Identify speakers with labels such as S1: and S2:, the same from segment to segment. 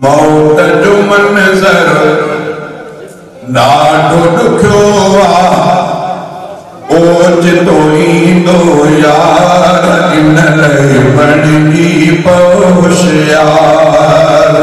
S1: मौत जो मंज़र ॾाढो ॾुखियो आहे, ओचितो ईंदो यार, इन लाइ बणिजी पओ होशियार।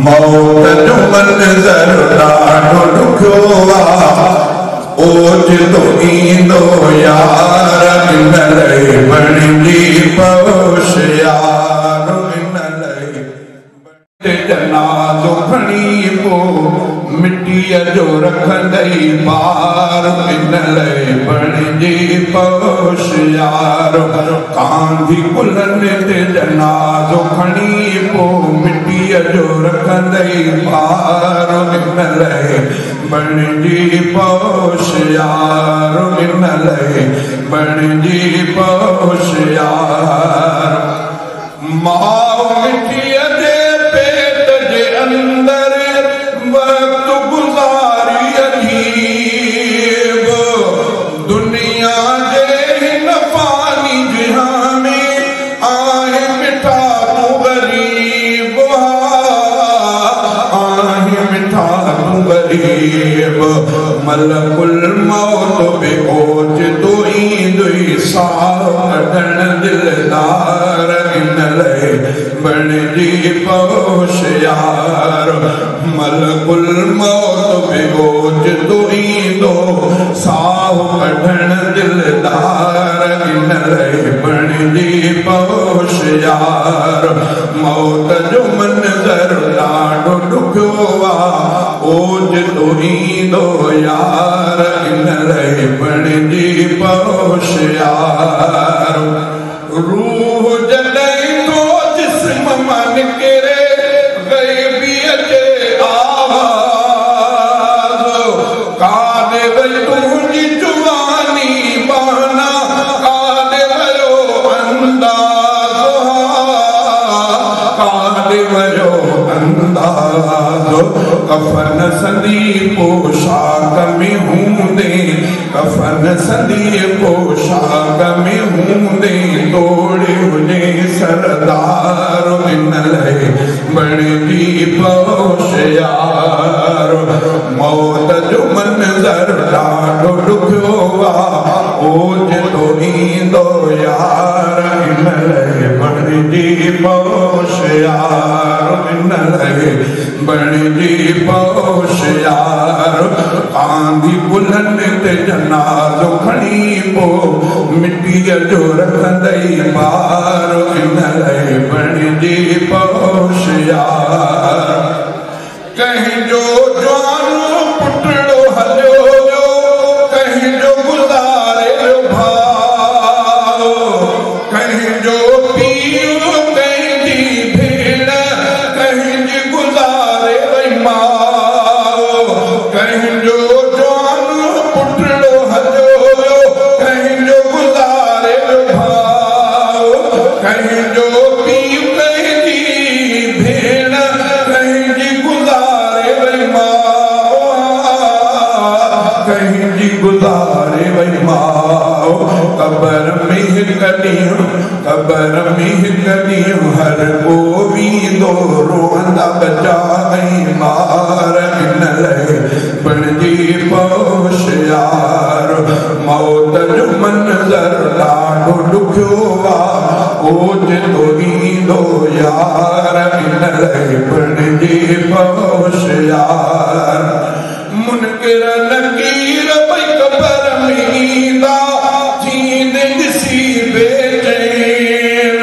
S1: मौत जो मंज़र ॾाढो ॾुखियो आहे, ओचितो ईंदो यार, इन लाइ बणिजी पओ होशियार। इन लाइ जनाज़ो खणी पो मिटीअ जो रखंदई बार, इन लाइ बणिजी पओ होशियार। कांधी कुल्हनि ते जनाज़ो खणी पो मिटीअ जो रखंदई बार, इन लाइ बणिजी पओ होशियार। इन लाइ बणिजी पओ होशियार। माउ मिठीअ जे पेट जे अंदरि वक़्तु गुज़ारी अजीब, दुनिया जे हिन फानी जहां में आहे मिठा तूं ग़रीब, आहे मिठा तूं ग़रीब। मलकुल मौत बि ओचितो ईंदो ई साह कढण दिलदार, इन लाइ बणिजी पओ होशियार। मलकुल मौत बि ओचितो ईंदो साह कढण दिलदार, इन लाइ बणिजी पओ होशियार। मौत जो मंज़र ॾाढो ॾुखियो आहे, ओचितो ईंदो यार, इन लाइ बणिजी पओ होशियार। रूह जॾहिं थो जिस्म मां निकिरे, ग़ैबीअ जे आवाज़, काॾे वई तुंहिंजी जवानी बहाना, काॾे वियो अंदाज़, काॾे वियो अंदाज़। कफन संदी पोशाक में हूंदे, कफन संदी पोशाक में हूंदे, तोड़े हुजे सरदार, इन लाइ बणिजी पओ होशियार। मौत जो मंज़र ॾाढो ॾुखियो आहे, ओचितो ईंदो यार, इन लाइ बणिजी पओ होशियार। इन लाइ बणिजी पओ होशियार। कांधी कुल्हनि ते जनाज़ो खणी पो मिटीअ जो रखंदई बार, इन लाइ बणिजी पओ होशियार। कंहिंजो जवान पुटड़ो हलियो वियो, कंहिंजो गुज़ारे वियो भाउ, कंहिंजो पीउ कंहिंजी भेण, कंहिंजी गुज़ारे वई माउ। कंहिंजो जवान पुटड़ो हलियो वियो, कंहिंजो गुज़ारे वियो भाउ, कंहिंजो पीउ कंहिंजी भेण, कंहिंजी गुज़ारे वई माउ, कंहिंजी गुज़ारे वई माउ। क़बर में हिकु ॾींहुं, क़बर में हिकु ॾींहुं हर को वेंदो, रोअंदा बचा ऐं ॿार, इन लाइ बणिजी पओ होशियार। मौत जो मंज़र ॾाढो ॾुखियो आहे, ओचितो ईंदो यार, इन लाइ बणिजी पओ होशियार। मुनकिर नकीर पई क़बर में ईंदा, थींदे ॾिसी बेचैन।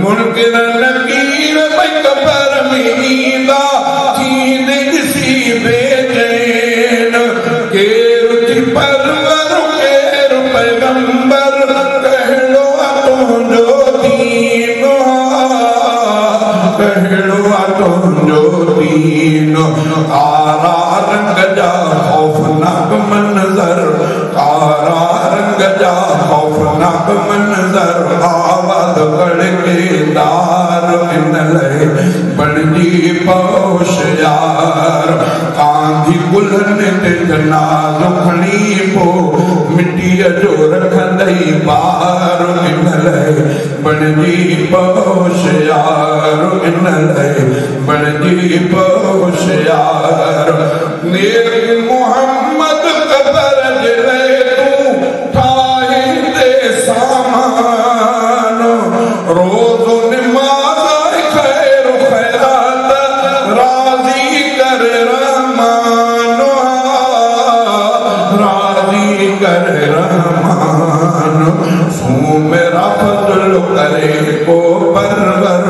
S1: मुनकिर नकीर पई क़बर में ईंदा, थींदे ॾिसी बेचैन। केरु थी परवर केरु पैगंबर, कहिड़ो आहे तुंहिंजो दीन, कहिड़ो आहे तुंहिंजो दीन। कारा रंग जा ख़ौफ़नाक मंज़र, कारा रंग जा ख़ौफ़नाक मंज़र, आवाज़ कड़केदार, इन लाइ बणिजी पओ होशियार। कांधी कुल्हनि ते जनाज़ो खणी पो मिटीअ जो रखंदई बार, इन लाइ बणिजी पओ होशियार इन लाइ बणिजी पओ होशियार। नेक मोहम्मद क़बर जे लाइ तूं ठाहींदे सामान, रोज़ो निमाज़ ख़ैर ख़ैरात राज़ी कर रहमान, राज़ी कर रहमान। मेरा फज़ल करे को परवर,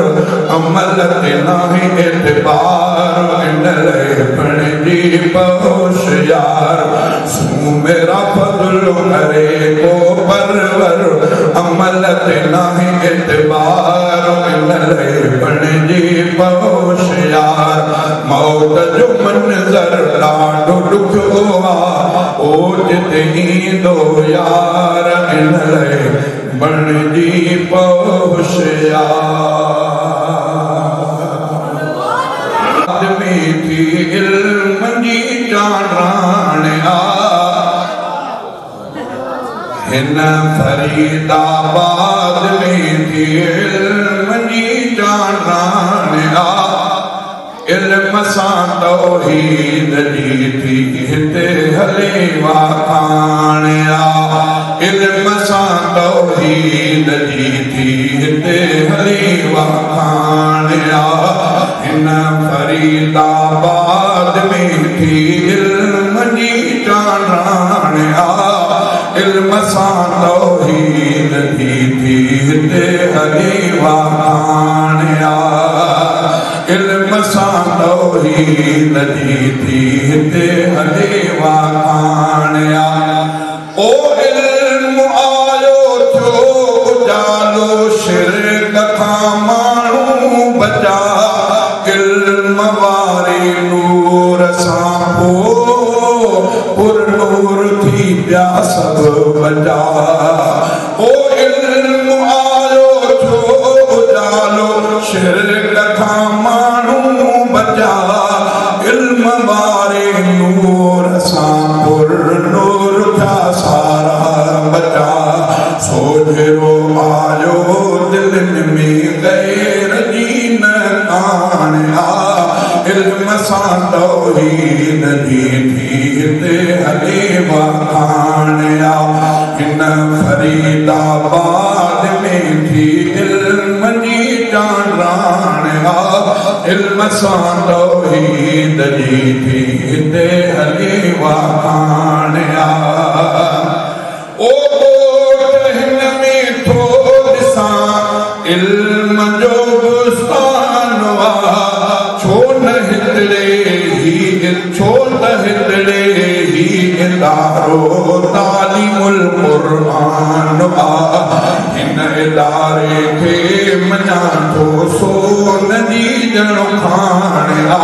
S1: अमल ते नाहे एतबार इन लाइ बणिजी पओ होशियार। मेरा फज़ल करे को परवर, अमल ते नाहे एतबार इन लाइ बणिजी पओ होशियार। मौत जो मंज़र ॾाढो ॾुखियो आहे, ओचिते ईंदो यार इन लाइ बणिजी पओ होशियार। आदमी थी इल्म जी ॼाण आ, हिन फरीदाबाद में थी इल्म जी ॼाण आ। इल्म सां तौहीद जी थी हिते हले वाखाण आ, इल्म सां तौहीद जी थी हिते हले वाखाण आ। हिन फरीदाबाद में थी इल्म जी ॼाण आ, इल्म सां तौहीद जी थी हिते हले वाखाण आ। इल्म सां तौहीद जी थी हिते हले वाखाण आ। ओ इल्म आयो थियो उजालो, शिरक खां माण्हू बचा, इल्म वारे नूर सां पोइ पुर नूर थी पिया सभु बचा। ओ इल्म आयो थियो उजालो, शिरक खां माण्हू बचा, इल्म वारे नूर सां पुर नूर थिया सारा बचा। सोझरो आयो दिलनि में गैर जी न कान आ, इल्म सां तौहीद जी थी हिते हले वाखाण आ। हिन फरीदाबाद में थी इल्म जी ॼाण आ, इल्म सां तौहीद जी थी हिते हले वाखाण आ। ओ ॻोठ हिन में थो ॾिसां इल्म जो बुस्तान आ, छो न हितिड़े ही, छो त हितिड़े ही इदारो तालीमुल क़ुरान आ। हिन इदारे खे मञा थो सोन जी ॼण खाण आ,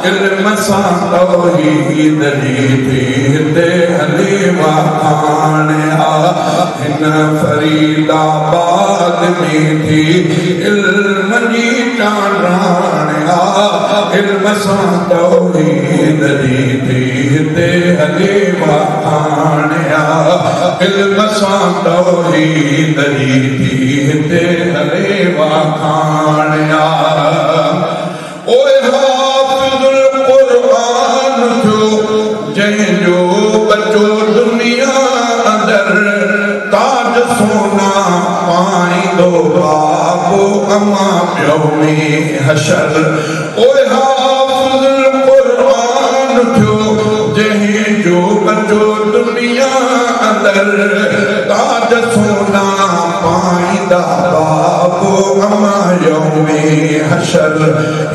S1: इल्म सां तौहीद जी थी हिते हले वाखाण आ। हिन फरीदाबाद में थी इल्म जी ॼाण आ, इल्म सां तौहीद जी थी हिते हले वाखाण आ। इल्म सां तौहीद जी थी हिते हले वाखाण आ। ओए हाफ़िज़ुल क़ुरान थियो जंहिंजो बचो दुनिया अंदरि, ताज सोना पाईंदो बाबो अम्मा पियो में हशर। ओए हाफ़िज़ुल क़ुरान थियो जंहिंजो बचो दुनिया अंदरि, ताज सोना पाईंदा बाबो अम्मा में हशर।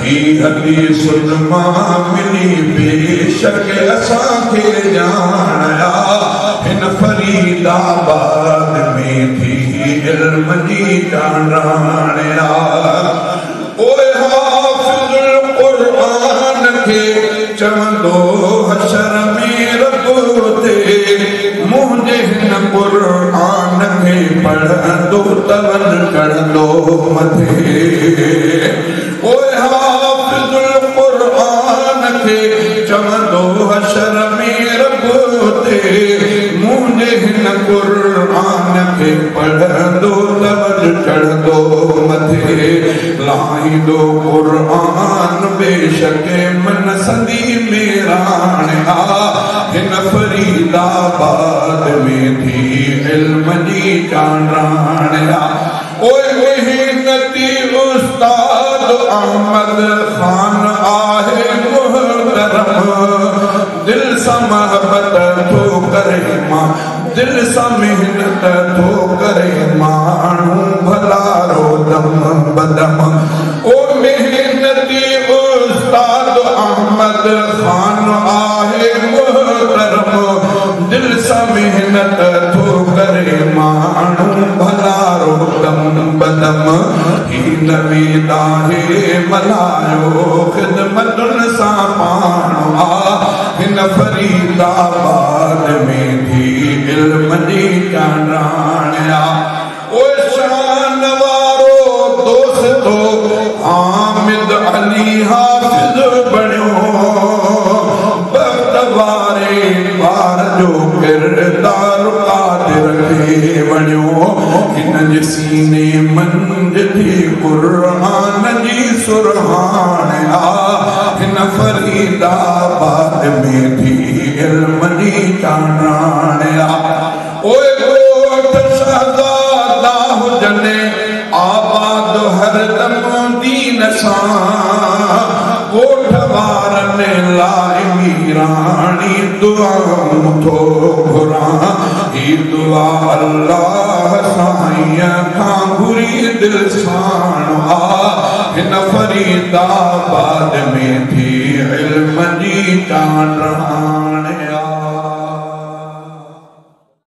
S1: ही हदीसुनि मां मिली बेशक असांखे ॼाण आ, हिन फरीदाबाद में थी इल्म जी ॼाण आ। ओए हाफ़िज़ुल क़ुरान खे चवंदो हशर में रब ते, मुंहिंजे हिन क़ुरान खे पढ़ंदो तवन चढ़ंदो मथे। ओए हाफ़िज़ुल क़ुरान खे चवंदो हशर में रब ते, मुंहिंजे हिन क़ुरान खे पढ़ंदो तवन चढ़ंदो آڻيندو क़ुर्आन बेशक मन संदी मेराण आ। हिन फरीदाबाद में थी इल्म जी चांडाण आ। ओए मेहनती उस्ताद अहमद खान आहे मुहतरम, दिल सां मोहबत थो करे मां, दिल सां मेहनत थो करे माण्हू भलारो दम बदम। ओ मेहनती उस्ताद अहमद खान आहे मुहतरम, दिल सां मेहनत थो करे माण्हू भलारो दम बदम। ही नवीद आहे मल्हायो ख़िदमतुनि सां पाण आ। हिन फरीदाबाद में थी इल्म जी चांडाण आ। ओ शान वारो दोस्तो हामिद अली हाफ़िज़ बणियो, बख़्त वारे ॿार जो किरदार क़ादिर खे वणियो। हिन जे सीने मंझ थी क़ुर्आन जी सुरहाण आ। हिन फरीदाबाद में थी इल्म जी चांडाण आ। ओए ॻोठ शहज़ादा हुजनि आबाद हरदम दीन सां, ॻोठ वारनि लाइ मीराणी दुआऊं थो घुरां। ही दुआ अल्लाह साईं खां घुरी दिल साण आ। हिन फरीदाबाद में थी इल्म जी चांडाण।